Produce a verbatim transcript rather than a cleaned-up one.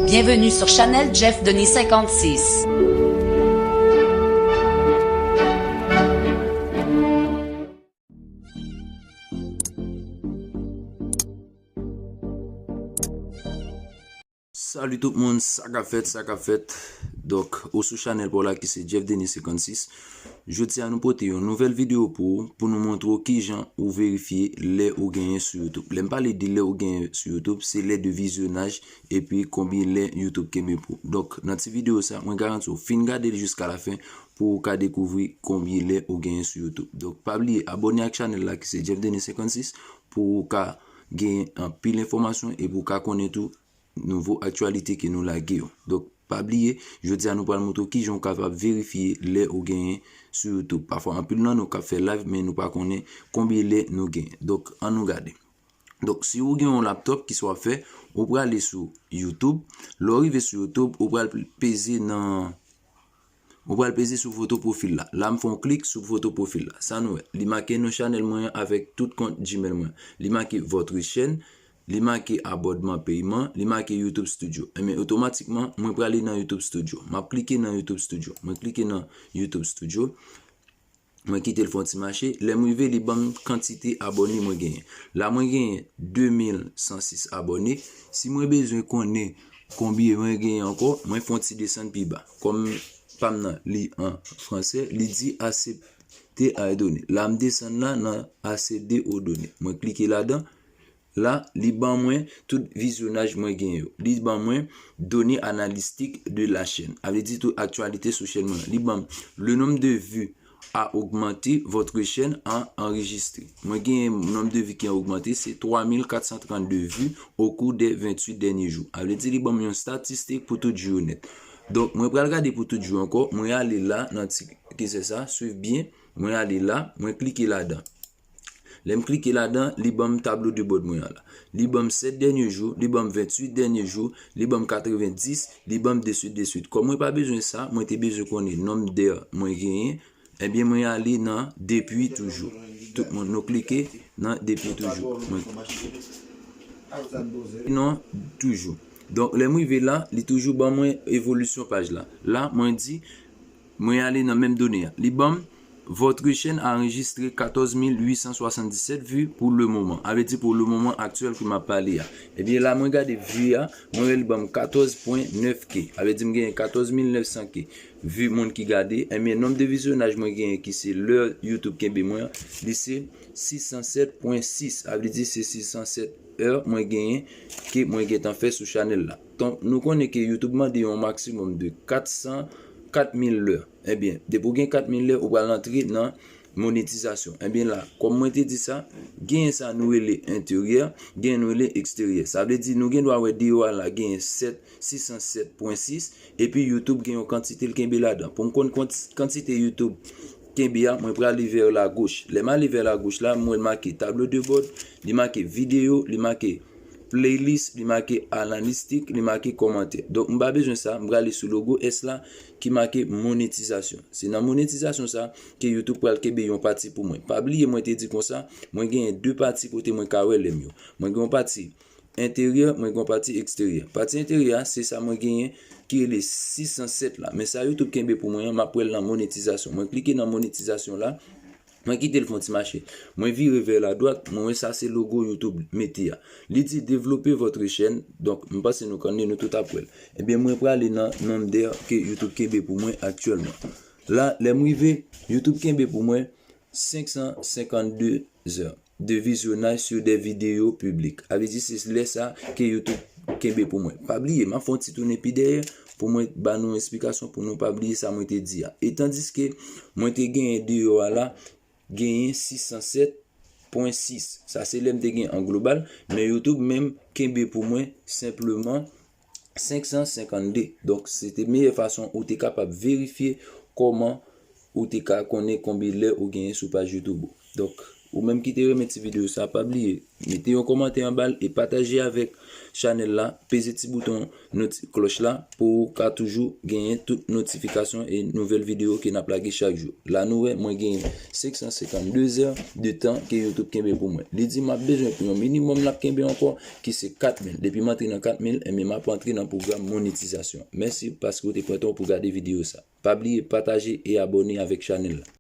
Bienvenue sur Chanel Jeff Denis cinquante-six. Salut tout moun, sa k ap fèt, sa k ap fèt. Donk, ou sou chanèl pa w la ki se Jeff Denis cinquante-six. Jodi a nou pote yon nouvèl videyo pou ou, pou nou montre w kijan ou verifye lè ou genyen sou YouTube. Lè m pale de lè ou genyen sou YouTube, se lè de vizyonaj epi konbyen lè YouTube kenbe pou ou. Donk, nan ti videyo sa, mwen garanti w fin gade l jiska lafen pou ou ka dekouvri konbyen lè ou genyen sou YouTube. Donk, pa bliye abòne ak chanèl la ki se Jeff Denis cinquante-six pou ou ka gen anpil enfòmasyon e pou ou ka konnen tou nouvo aktyalite ke nou lage yo. Donk, pa bliye, jodi a nou pral montre w kijan w kapab verifye lè ou genyen sou YouTube. Pafwa, anpil nan nou k ap fè live, men nou pa konnen konbyen lè nou genyen. Donk, ann nou gade. Donk, si ou gen yon laptop, kisa w ap fè, ou prale sou YouTube. Lè w rive sou YouTube, ou pral peze nan Ou pral peze sou foto pwofil la. La, m fè yon klik sou foto pwofil la. Sa nou wè, li make non chanèl mwen an avèk tout kont Gmail mwen. Li make votre chaîne, li make abòdman peyman, li make YouTube Studio. Enben, otomatikman, mwen prale nan YouTube Studio. M ap klike nan YouTube Studio. Mwen klike nan YouTube Studio. Mwen kite l fè yon ti mache. Lè m rive, li ban m kantite abòne mwen genyen. La, mwen genyen de mil san sis abòne. Si mwen bezwen konnen konbyen mwen genyen ankò, mwen fè yon ti desann pi ba. Kòm pa m nan, li an fransè, li di aksepte a donne. La, m desann la nan accéder aux données. Mwen klike ladan. La, li ban mwen tout vizyonaj mwen genyen yo. Li ban mwen données analytiques de la chaîne. A vle di tout aktyalite sou chèn mwen an. Li ban m le nombre de vues a augmenté, votre chaîne a enregistré. Mwen genyen nonb de vi ki an ogmante, se twa mil kat san trannde vi au cours des venntuit dènye jou. A vle di li ban m yon statistik pou tout jou yo nèt. Donk, mwen pral gade pou tout jou ankò. Mwen ale la nan ti kesè sa, swiv byen. Mwen ale la, mwen klike ladan. Lè m klike ladan, li ban m tablo de bòd mwen an la. Li ban m sèt dènye jou, li ban m venntuit dènye jou, li ban m katrevenndis, li ban m deswit deswit. Kòm mwen pa bezwen sa, mwen te bezwen konnen nonb dè mwen genyen, ebyen mwen ale nan depi toujou. Tout moun, nou klike nan depi toujou. Mwen non toujou. Donk, lè m rive la, li toujou ban mwen evolisyon paj la. La, mwen di, mwen ale nan menm done a. Li ban m, votre chaîne a enregistré quatorze mille huit cent soixante-dix-sept vues pour le moment. A vle di pou le moman aktyèl ke m ap pale a. Ebyen, la, mwen gade vi a, mwen wè li ban m katòz pwen nèf K. A vle di m genyen katòz mil nèf san K vi moun ki gade. Ebyen, nonb de vizyonaj mwen genyen ki se lè YouTube kenbe mwen an, li se sis san sèt pwen sis. A vle di se sis san sèt è mwen genyen ke mwen gentan fè sou chanèl la. Donk, nou konnen ke YouTube mande yon maksimòm de kat san, kat mil lè. Ebyen, depi w gen kat mil lè, ou pral antre nan monetizasyon. Ebyen la, kòm mwen te di sa, genyen sa nou rele enteryè, genyen nou rele eksteryè. Sa vle di nou gen dwa wè deyò a la genyen sèt, sis san sèt pwen sis, epi YouTube gen yon kantite l kenbe ladan. Pou m konn kont-, kantite YouTube kenbe a, mwen prale vè lagoch. Lè m ale vè lagoch la, m wè l make tablo de bòd, li make videyo, li make playlist, li make analistik, li make kòmantè. Donk, m pa bezwen sa, m prale sou logo S la ki make monetizasyon. Se nan monetizasyon sa ke YouTube pral kenbe yon pati pou mwen. Pa bliye, mwen te di konsa, mwen genyen de pati kote mwen ka wè lè m yo. Mwen gen yon pati enteryè, mwen gen yon pati eksteryè. Pati enteryè a, se sa mwen genyen ki rele sis san sèt la. Men sa YouTube kenbe pou mwen an, m ap wè l nan monetizasyon. Mwen klike nan monetizasyon la, mwen kite l fè yon ti mache. Mwen vire vè ladwat, mwen wè sa se logo YouTube mete a. Li di développer votre chaîne. Donk, m panse nou konnen, nou tout ap wè l. Ebyen, mwen prale nan nonb dè ke YouTube kenbe pou mwen aktyèlman. La, lè m rive, YouTube kenbe pou mwen senk san senkannde zè de vizyonaj sur des vidéos publiques. A vle di se lè sa ke YouTube kenbe pou mwen. Pa bliye, m ap fè yon ti tounen pi dèyè pou mwen ba nou esplikasyon pou nou pa bliye sa mwen te di a. E tandiske mwen te genyen deyò a la, genyen sis san sèt pwen sis. Sa se lè m te gen an global, men YouTube menm kenbe pou mwen senpleman senk san senkannde. Donk, se te meyè fason ou te kapab verifye kòman ou te ka konnen konbyen lè ou genyen sou paj YouTube ou. Donk, Ou menm ki te renmen ti videyo sa, pa bliye mete yon kòmantè anba l e pataje avèk chanèl la, peze ti bouton noti klòch la pou w ka toujou genyen tout notifikasyon e nouvèl videyo ke n ap lage chak jou. La nou wè mwen genyen senk san senkannde zè de tan ke YouTube kenbe pou mwen. Li di m ap bezwen pou yon minimòm l ap kenbe ankò ki se kat mil. Depi m antre nan kat mil, enben m ap antre nan pwogram monetizasyon. Mèsi paske w te pran tan w pou gade videyo sa. Pa bliye pataje e abòne avèk chanèl la.